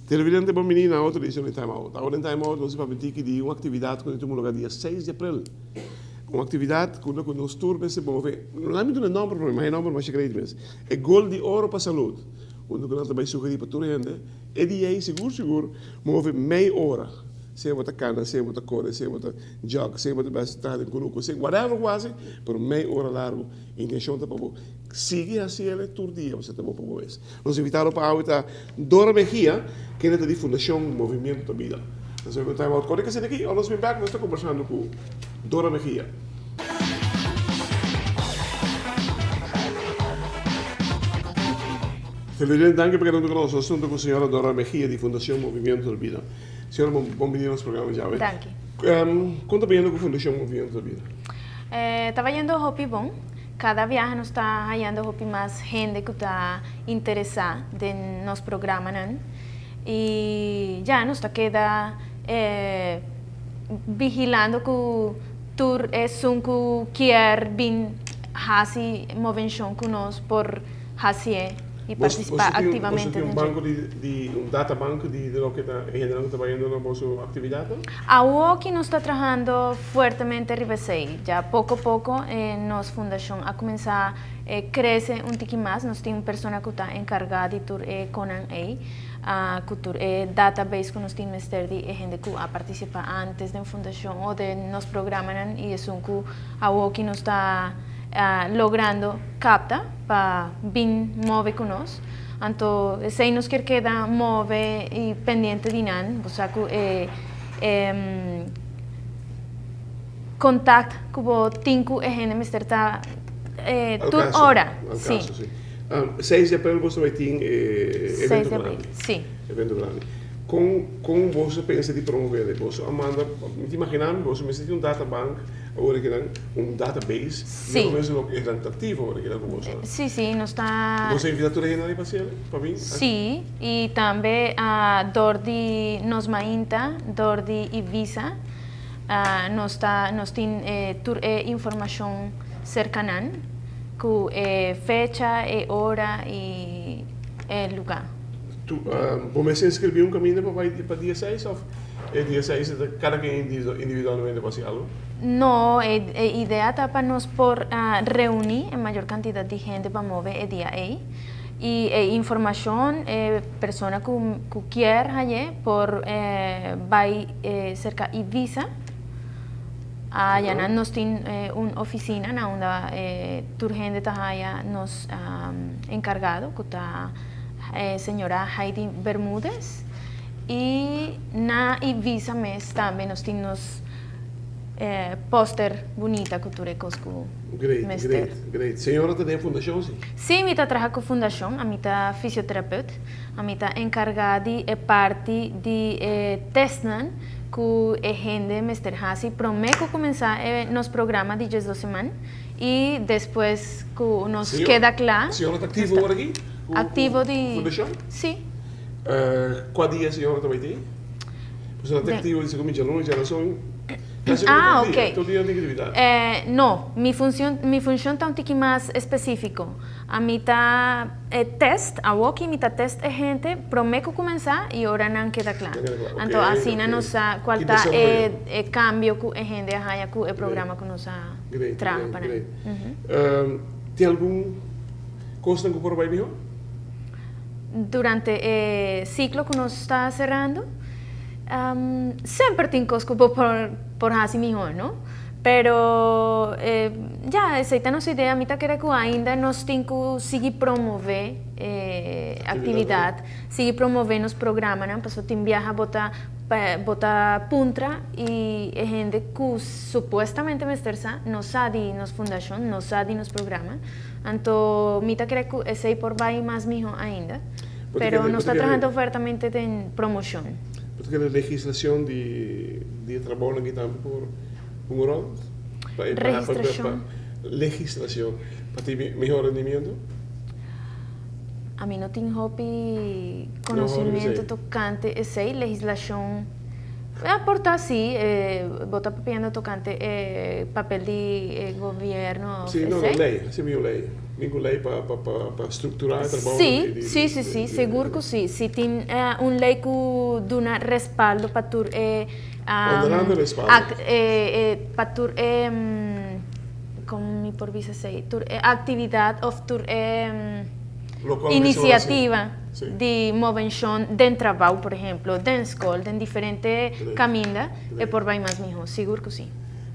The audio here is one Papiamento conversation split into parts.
Televidente bon bini na otro edicion di Time Out. Awor den Time Out nos ta papia tiki di un actividad cu ta tuma lugar dia seis di april. Un actividad cu unda cu nos tur mester move, no laat mi duna e nomber prome, ma e nomber masha great mes, e Gol di Oro pa Salud, unda cu nan ta bay sugeri pa tur hende e dia ey sigur sigur move mey ora, sea bo ta cana, sea bo ta core, sea bo ta jog, sea bo ta bay traha den cunucu, sea whatever cu haci, pero mey ora largo. Intencion ta pa bo sigui haci el tur dia, pasobra ta bon pa bo mes. Nos invitado pa awe ta Dora Mejia, kende ta di Fundacion Movimiento ta Bida. Nos a time out kòrda kese aki, ora nos bin bèk nos ta kombersando ku Dora Mejia. Televidente, danki pa keda huntu ku nos. Nos ta huntu ku señora Dora Mejia di Fundacion Movimiento ta Bida. Señora, bon bini na nos programa djawe. Danki. Kon ta bayendo ku Fundacion Movimiento ta Bida? Ta bayendo hopi bon. Kada biaha nos ta hayando hopi mas hende ku ta interesá den nos programanan i ya nos ta keda vigilando ku tur esun ku kier bin hasi movenshon ku nos por hasié i partisipá aktivamente den dje. Boso tin un banko di un databank di loke ta e hendenan ku ta bayendo na boso aktividatnan? Awoki nos ta trahando fuertemente riba esei. Ya poko poko nos fundashon a kuminsá krese un tiki mas. Nos tin un persona ku ta enkargá di tur e konan ei, ku tur e database ku nos tin mester di e hende ku a partisipá ántes den fundashon o den nos programanan i esun ku awoki nos ta logrando kapta pa bin move ku nos. Anto esei nos kier keda move i pendiente di nan. Bo sa ku e contact ku bo tin ku e hende mester ta tur ora. Al caso, si. Seis di april boso bai tin e evento grandi. Si. Evento grandi. Con con boso pensa di promove? Boso a manda, mi ta imagina mi boso mester tin un databank awor kinan, un database. Si. Di lo loke esnan ta activo awor kinan ku boso. Si, si, nos ta. Boso a invita tur e hende ariba cielo pa bin? Si, y tambe dor di Nos Mainta, dor di Ibiza. Nos ta nos tin tur e informashon serka nan ku e fecha, e ora i e lugá. Tu bo mester inskribí un kaminda pa bai pa dia seis òf e dia seis ta kada ken individualmente pa hasi algu? No, e idea ta pa nos por reuní e mayor kantidat di hende pa move e dia ei. I e informashon e persona ku ku kier hañ'é por bai serka Ibiza. Aya nan nos tin un ofisina na unda tur hende ta haya nos enkargado ku ta señora Heidi Bermudez. I na Ibiza mes tambe nos tin nos Poster bunita ku tur e kos ku Great, mester. great, great. Señora ta den fundashon si? Sí, mi ta traha ku fundashon. Ami ta fisioterapeut. Ami ta enkargá di e parti di e testnan ku e hende mester hasi promé ku kuminsá e nos programa di djesdos siman i despues ku nos keda kla. Señora ta aktivo ora aki? Aktivo di. Ku fundashon? Sí. Kua dia señora ta bai tin? Pasobra ta aktivo di segun mi djaluna, djarason. Ah, ok. No, mi funcion, mi funcion ta un tiki mas específico. Ami ta test, awoki mi ta test e hende prome cu cumensa y ora nan keda cla. Anto asina nos sa cual ta e cambio cu e hende a haya cu e programa cu nos a traha pa nan. Tin algun cosnan cu por bay miho? Durante e ciclo cu nos ta cerrando? Semper tin kos ku bo por hasi mihó, no? Pero ya, esei ta nos idea. Mi ta kere ku ainda nos tin ku sigui promové e aktividat, sigui promové nos programanan, pasobra tin biaha bo ta bo ta puntra i e hende ku supuestamente mester sa, no sa di nos fundashon, no sa di nos programa. Anto mi ta kere ku esei por bai mas mihó ainda. Pero nos ta trahando fuertemente den promocion. Bo ta kere legislacion di di e trabounan aki tambe por hunga rol? Registracion. Legislacion pa tin mihor rendimiento? Ami no tin hopi conocimiento tocante esey, legislacion por ta si, bo ta papiando tocante e papel di e gobierno of esey? Si, no, no, ley, así mismo ley, ningún ley pa pa structura e trabou di. Si, si, si, si, sigur cu si, si tin un ley cu duna respaldo pa tur e. Onderhande respaldo. Pa tur e. Kon mi por bisa esei? Tur e aktividat òf tur e inisiativa di movenshon den trabou, por ehemplo, den skol, den diferente kaminda, e por bai mas mihó. Sigur ku si.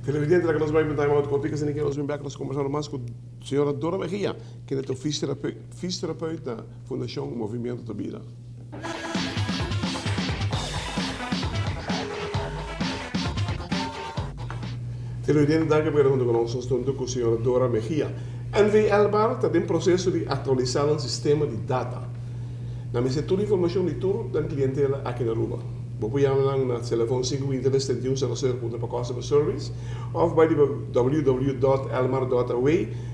Televidente, laga nos bai un time out kortiko, asina ke nos bin bèk nos kombersando mas ku señora Dora Mejia, kende ta un fisioterapeut na Fundashon Movimiento ta Bida. Televidente danki pa keda hunto ku nos. Nos ta hunto ku señora Dora Mejia. NV Elmar ta den proseso di aktualisá nan sistema di data. Nan mester tur informashon di tur nan klientela aki na Aruba. Bo por yama nan na telefon sinku binti tres treinta i un sero sero puntra pa customer service òf bai riba www.elmar.aw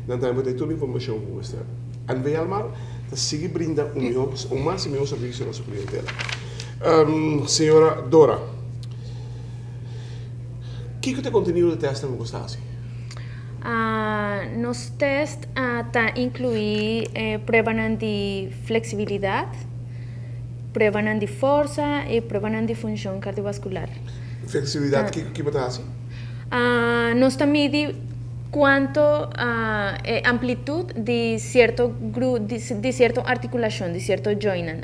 nan tambe por ta tur informashon ku bo mester. NV Elmar ta sigui brinda un mihó, un mas i mihó servisio na su klientela. Señora Dora, kiko ta e kontenido di tèstnan ku bo ta hasi? Nos tèst ta inkluí pruebanan di fleksibilidat, pruebanan di forsa i pruebanan di funshon kardiovaskular. Fleksibilidat, kiko bo ta hasi? Nos ta midi kuanto e amplitut di sierto gru di sierto artikulashon, di sierto jointnan,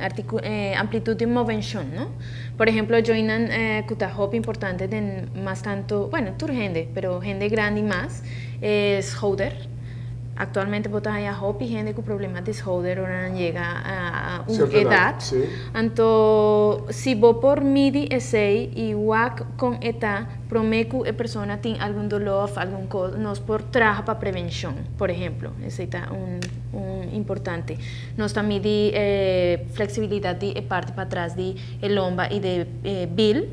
amplitut di movenshon, no? Por ehemplo, jointnan ku ta hopi importante den mas tantu, bueno, tur hende, pero hende grandi mas, e schouder. Aktualmente bo ta haña hopi hende ku problema di schouder ora nan yega a un edat. Anto si bo por midi esei i wak kon e ta promé ku e persona tin algun doló òf algun kos, nos por traha pa prevenshon, por ehemplo. Esei ta un un importante. Nos ta midi e fleksibilidat di e parti patras di e lomba i di e bil,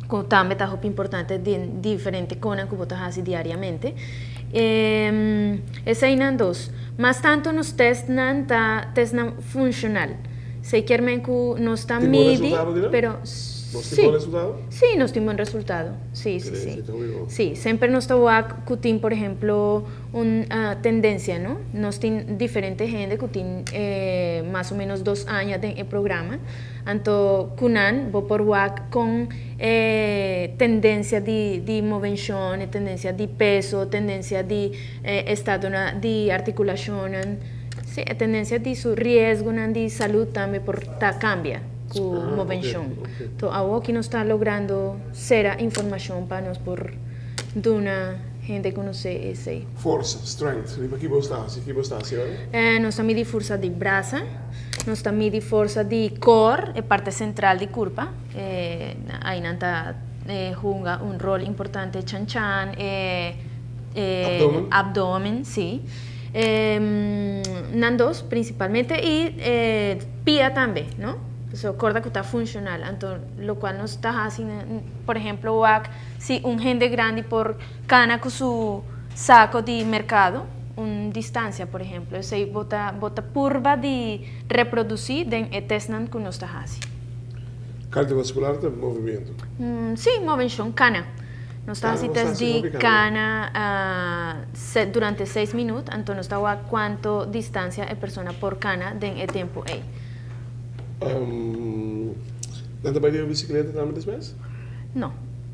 ku tambe ta hopi importante den diferente konan ku bo ta hasi diariamente. Eseinan dos. Mas tantu nos testnan ta testnan funshonal. Esei kier men ku nos ta Tin bon midi, resultado di nan? pero Nos tin sí. bon resultado? Sí, nos tin bon resultado. Sí, sí, Great, sí. esei ta hopi bon. Sí, semper nos ta wak ku tin, por ehemplo, un tendencia, no? Nos tin diferente hende ku tin mas o menos dos aña den e programa. Anto ku nan bo por wak kon e tendencia di di movencion, e tendencia di peso, tendencia di estadonan di articulacionnan, si e tendencia di su riesgonan di salud tambe por ta cambia ku movencion. To awoki nos ta logrando sera informacion pa nos por duna hende conoce esey. Forsa, strength, riba ki bo sta haci, ki bo sta haci ora? Nos ta midi forsa di brasa. Nos ta midi forsa di kor, e parte sentral di kurpa. Ainan ta hunga un rol importante chan chan, e abdomen, si. Nan dos prinsipalmente i pia tambe, no? Pasobra korda ku ta funshonal. Anto lokual nos ta hasi, por ehemplo wak si un hende grandi por kana ku su sako di merkado un distansia, por ehemplo. Esei bo ta bo ta purba di reprodusí den e testnan ku nos ta hasi. Kardiovaskular ta movimiento? Sí, movenshon, kana. Nos ta hasi test di kana durante seis minut, anto nos ta wak kuantu distansia e persona por kana den e tempu ei. Nan ta bai riba bisikleta tambe despues? No.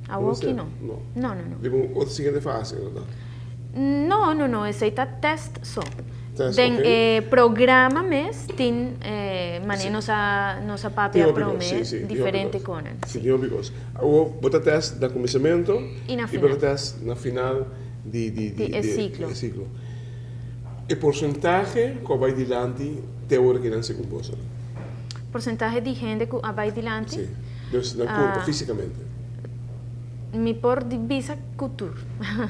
Awoki no. No. No, no, no. Riba un otro siguiente fase no ta? No, no, no, esei ta test so. Test, Den ok. e programa mes tin manera nos a nos a papia Tin hopi kos, prome si, si, tin hopi diferente kos. konan, Si, si. tin hopi kos. Awor bo ta test na kuminsamentu I na i bo ta final. test na final di di Di di e di siklo. e siklo. E porsentahe ku a bai dilanti te ora kinan segun boso? Porsentahe di hende ku a bai dilanti? Si, dus nan kurpa fisikamente. Mi por di bisa ku tur.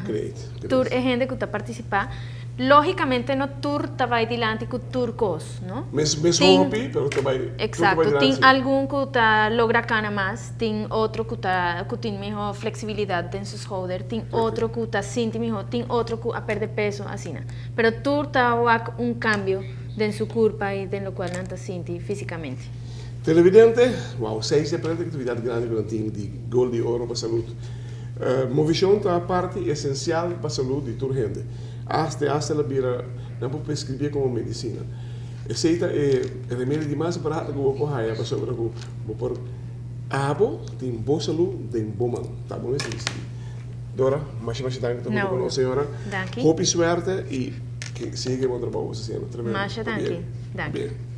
Great, great. Tur e hende ku ta partisipá. Lógikamente no tur ta bai dilanti ku tur kos, no? Mes mes Tin, hopi, pero ta bai, tur ta bai exacto, dilanti tin si. algun ku ta logra kana mas, tin otro ku ta ku tin mihó fleksibilidat den su schouder, tin otro ku ta sinti mihó, tin otro ku a pèrdè peso, asina. Pero tur ta wak un kambio. den su kurpa i den lokual nan ta sinti físikamente. Televidente, Wow, 6 di aprel ta e aktividat grandi ku nan tin di Gol di Oro pa Salud. Movishon ta parti esensial pa salud di tur hende. Asta asta el a bira nan por prescribié komo medisina. Esei ta e remedio di mas barato ku bo por haya pasobra ku bo por abo tin bo salud den bo man. Ta bo mester disidí. Dora, masha masha danki ta huntu ku nos señora. Danki. Hopi suerte i sigui ku e bon trabou ku bo ta hasiendo. Tremendo. Masha danki. Danki. Bien.